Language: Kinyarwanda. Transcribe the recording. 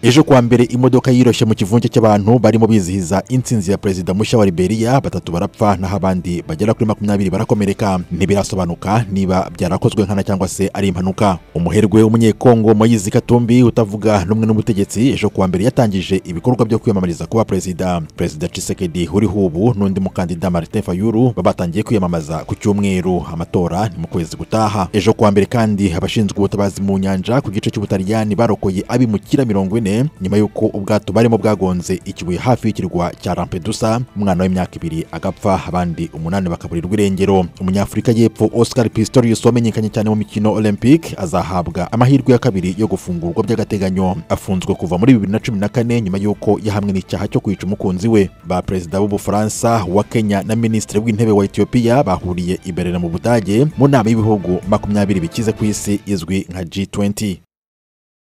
Ejo kuwa mbere imodoka yiroshye mu kivunge cy'abantu barimo bizihiza intsinzi ya perezida mushya wa Liberia, 3 barapfa naho abandi bagera kuri 20 barakomereka. Ntibirasobanuka niba byarakozwe nkana cyangwa se ari impanuka. Umuherwe w'umunyekongo Moise Katumbi utavuga n'umwe n'ubutegetsi ejo kuwa mbere yatangije ibikorwa byo kwiyamamariza kuba perezida. Perezida Tshisekedi uriho ubu n'undi mukandida Martin Fayulu babatangiye kwiyamamaza ku cyumweru. Amatora ni mu kwezi gutaha. Ejo kuwa mbere kandi abashinzwe ubutabazi mu nyanja ku gice cy'Ubutaliyani barokoye abimukira 40 nyuma y'uko ubwato barimo bwagonze ikibuye hafi y'ikirwa cya Lampedusa, umwana w'imyaka 2 agapfa, abandi 8 bakaburirwa irengero. Umunyafurika y'Epfo Oscar Pistorius wamenyekanye cyane mu mikino Olympic azahabwa amahirwe ya kabiri yo gufungurwa by'agateganyo. Afunzwe kuva muri 2014 nyuma y'uko yahamwe n'icyaha cyo kwica umukunzi we. Ba perezida b'Ubufaransa, wa Kenya na minisitiri w'intebe wa Ethiopia bahuriye i Berlin mu Budage mu nama y'ibihugu 20 bikize ku isi izwi nka G20.